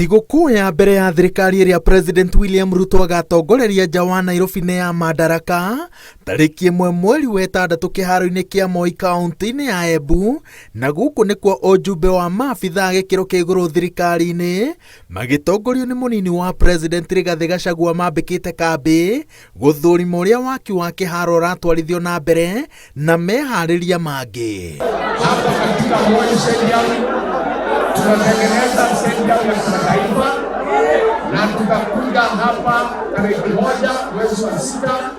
Thigũkũ ya mbere ya thirikari ĩrĩa President William Ruto agatongoreria nja wa Nairobi nĩ ya Madaraka tarĩki 1 mweri wa 6 kĩharo-inĩ kĩa Moi kaunti-inĩ ya Embu, na gũkũ nĩkuo ũjumbe wa maabithaa gĩkĩro kĩa igũrũ thirikari-inĩ magĩtongorio nĩ mũnini wa President Rigathĩ Gachagua mambĩkĩte kambĩ gũthũrima ũrĩa waki wa kĩharo ũratwarithio na mbere na meharĩria mangĩ. Hapa katika Moi Stadium tunatengeneza stadium ya kimataifa na tutakuja hapa tarehe 1 mwezi wa 6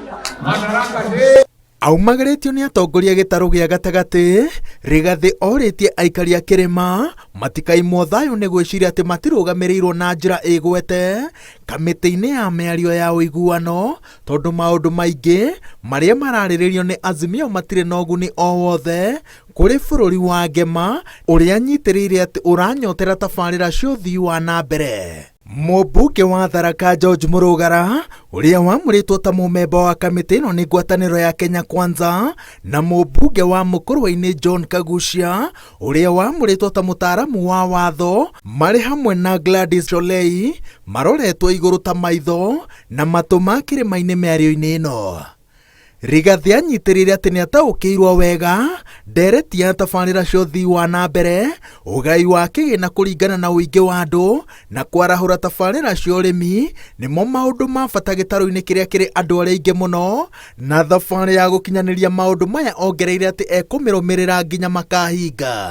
Madaraka Day. Aumagĩrĩtio nĩ atongoria gĩtarũ gĩa gatagatĩ, Rigathĩ orĩtie aikari a kĩrĩma matikaimwo thayũ nĩ gwĩciria atĩ matirũgamĩrĩirwo na njĩra ĩgwete kamĩtĩ-inĩ ya mĩario ya ũiguano, tondũ maũndũ maingĩ marĩa mararĩrĩrio nĩ Azimio matirĩ na ũguni o wothe kũrĩ bũrũri wa Ngema ũrĩa anyitĩrĩire atĩ ũranyotera tabarĩra cia ũthii wa na mbere. Mũmbunge wa Tharaka George Mũrũgara ũrĩa wamũrĩtwo ta mũmemba wa kamĩtĩ ĩno nĩ ngwatanĩro ya Kenya Kwanza, na mũmbunge wa Mũkũrwe-inĩ John Kagucia ũrĩa wamũrĩtwo ta mũtaaramu wa watho, marĩ hamwe na Gladys Sholei maroretwo igũrũ ta maitho na matũ ma kĩrĩma-inĩ mĩario-inĩ ĩno. Rigathĩ anyitĩrĩire atĩ nĩataũkĩirwo wega ndereti ya tabarĩra cia ũthii wa na mbere, ũgai wa kĩgĩna kũringana na ũingĩ wa andũ, na kwarahũra tabarĩra cia ũrĩmi nĩmo maũndũ ma bata gĩtarũ-inĩ kĩrĩa kĩrĩ andũ arĩa aingĩ mũno, na thabarĩ ya gũkinyanĩria maũndũ maya ongereire atĩ ekũmĩrũmĩrĩra nginya makahinga.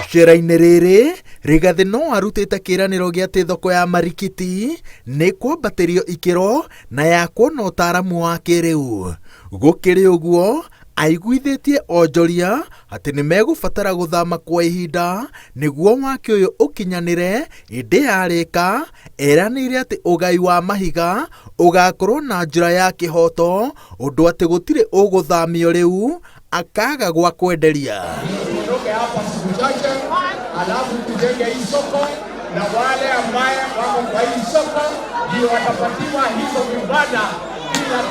Icera-inĩ rĩrĩ, Rigathĩ no arutĩte kĩĩranĩro gĩa atĩ thoko ya Marikiti nĩ kwambatĩrio ikĩro na ya kuona ũtaaramu wa kĩrĩu. Gũkĩrĩ ũguo, aiguithĩtie onjoria atĩ nĩ megũbatara gũthama kwa ihinda nĩguo waki ũyũ ũkinyanĩre, ĩndĩ yarĩka eranĩire atĩ ũgai wa mahiga ũgakorwo na njĩra ya kĩhoto, ũndũ atĩ gũtirĩ ũgũthamio rĩu akaga gwa kwenderia. Tuondoke hapa siku chache, alafu tujenge hii soko, na wale ambaye wako kwa hii soko ndio watapatiwa hizo vibanda bila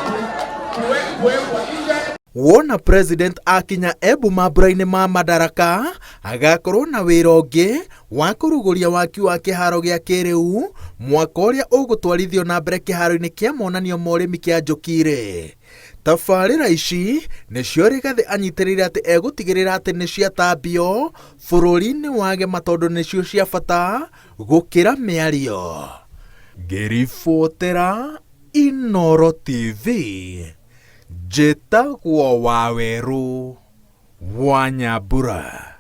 kuwekwa nje. Wona President akinya Embu mambura-inĩ ma Madaraka agakorwo na wĩra ũngĩ wa kũrugũria waki wa kĩharo gĩa kĩrĩu mwaka ũrĩa ũgũtwarithio na mbere kĩharo-inĩ kĩa monanio ma ũrĩmi kĩa Njũkirĩ. Tabarĩra ici nĩcio Rigathĩ anyitĩrĩire atĩ egũtigĩrĩra atĩ nĩ ciatambio bũrũri-inĩ wa Gema tondũ nĩcio cia bata gũkĩra mĩario. Ngĩribotera Inooro TV, njĩtagwo Wawerũ wa Nyambura.